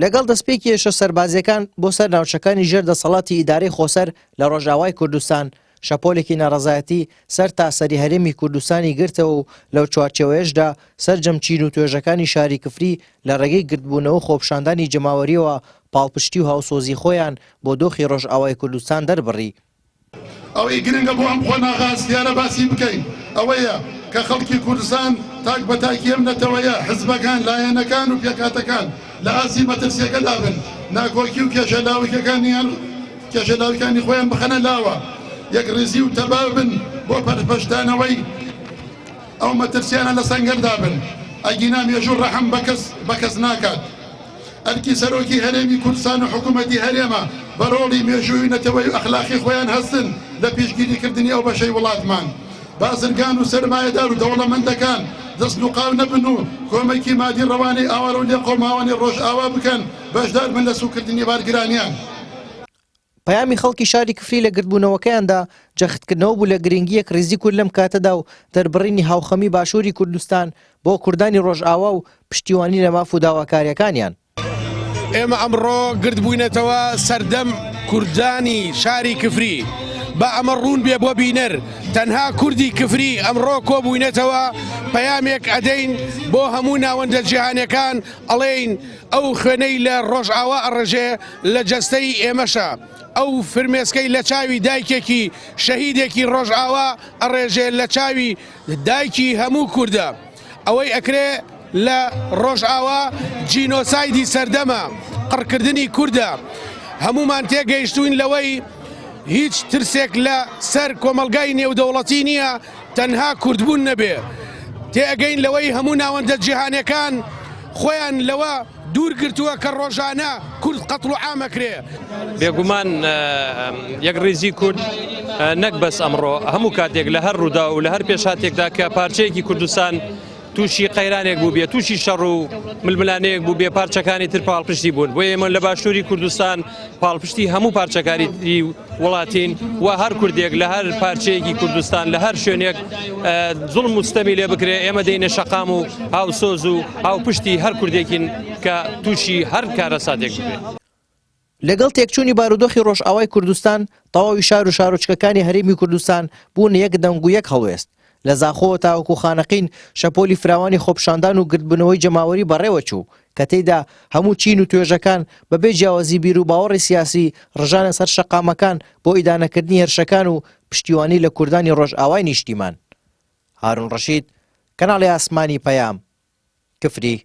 لەگەڵ دەستپێکی هێرشە سەربازییەکان بۆ سەر ناوچەکانی ژێر دەسەڵاتی ئیدارەی خۆسەر لە ڕۆژئاوای کوردستان، شەپۆلێکی ناڕەزایەتی سەرتاسەری هەرێمی کوردستانی گرتەوە و لەو چوارچێوەیەشدا سەرجەم چین و توێژەکانی شاری کفری لە ڕێگەی گردبوونەوە و خۆپیشاندانی جەماوەرییەوە پاڵپشتی و هاوسۆزی خۆیان بۆ دۆخی ڕۆژئاوای کوردستان دەربڕی. ئەوەی گرنگە بۆ ئەم قۆناغە هەستیارە باسی بکەین ئەوەیە کە خەڵکی کوردستان تاک بە تاکی ئەم نەتەوەیە، حزبەکان، لایەنەکان و پێکهاتەکان لە ئاستی مەترسییەکەدا بن، ناکۆکی و کێشە لاوەکیەکانیان کێشە لاوەکیەکانی خۆیان بخەنە لاوە، یەکڕیزی و تەبا بن بۆ پەرپەچدانەوەی ئەو مەترسیانە لە سەنگەردا بن، ئەگینا مێژوو ڕەحم بە کەس بە کەس ناکات. ئەرکی سەرۆکی هەرێمی کوردستان و حکوومەتی هەرێمە بە ڕۆڵی مێژووی و نەتەوەیی و ئەخلاقی خۆیان هەستن لە پیشگیری کردنی ئەو بەشەی وڵاتمان. بازرگان و سەرمایەدار و دەوڵەمەندەکان دەست نوقاو نەبن و کۆمەکی مادی ڕەوانەی ئاوارە و لێقەوماوانی ڕۆژئاوا بکەن، بەشدار بن لە سووککردنی بارگرانیان. پەیامی خەڵکی شاری کفری لە گردبوونەوەکەیاندا جەختکردنەوە بوو لە گرنگی یەکڕیزی کورد لەم کاتەدا و دەربڕینی هاوخەمی باشووری کوردستان بۆ کوردانی ڕۆژئاوا و پشتیوانی لە ماف و داواکارییەکانیان. ئێمە ئەمڕۆ گردبووینەتەوە سەردەم کوردانی شاری کفری، با ئەمە ڕوون بێ بۆ بینەر، تەنها کوردی کفری ئەمڕۆ کۆبووینەتەوە پەیامێک ئەدەین بۆ هەموو ناوەندە جیهانیەکان ئەڵێین ئەو خوێنەی لە ڕۆژئاوا ئەڕژێ لە جەستەی ئێمەشە، ئەو فرمێسکەی لە چاوی دایکێکی شەهیدێکی ڕۆژئاوا ئەڕێژێ لە چاوی دایکی هەموو کوردە. ئەوەی ئەکرێ لە ڕۆژئاوا جینۆسایدی سەردەمە، قڕکردنی کوردە. هەموومان تێگەیشتووین لەوەی هیچ ترسێک لە سەر کۆمەڵگای نێودەوڵەتی نییە تەنها کوردبوون نەبێ. تێئەگەین لەوەی هەموو ناوەندە جیهانیەکان خۆیان لەوە دوور گرتووە کە ڕۆژانە کورد قەتڵ و عام ئەکرێ. بێگومان یەکڕیزی کورد نەک بەس ئەمڕۆ هەموو کاتێک لە هەر ڕوودا و لە هەر پێشهاتێکدا کە پارچەیەکی کوردستان تووشی قەیرانێک بوو بێ تووشی شەڕ و ململانەیەک بوو بێ پارچەکانی تر پاڵپشتی بوون بۆ ئێمە لە باشووری کوردستان پاڵپشتی هەموو پارچەکانی تری وڵاتین و هەر کوردێک لە هەر پارچەیەکی کوردستان لە هەر شوێنێک زوڵم و ستەمی لێ بکرێ ئێمە دێینە شەقام و هاوسۆز و هاوپشتی هەر کوردێکین کە تووشی هەر کارەساتێک ببێ. لەگەڵ تێکچوونی بارودۆخی ڕۆژئاوای کوردستان، تەواوی شار و شارۆچکەکانی هەرێمی کوردستان بوونە یەک دەنگ و یەک هەڵوێست. لە زاخۆوە تاوەکو خانەقین شەپۆلی فراوانی خۆپیشاندان و گردبوونەوەی جەماوەری بەڕێوەچوو کە تێیدا هەموو چین و توێژەکان بەبێ جیاوازی بیروباوەڕی سیاسی ڕژانە سەر شەقامەکان بۆ ئیدانەکردنی هێرشەکان و پشتیوانی لە کوردانی ڕۆژئاوای نیشتیمان. هارون ڕەشید، کەناڵی ئاسمانی پەیام، کفری.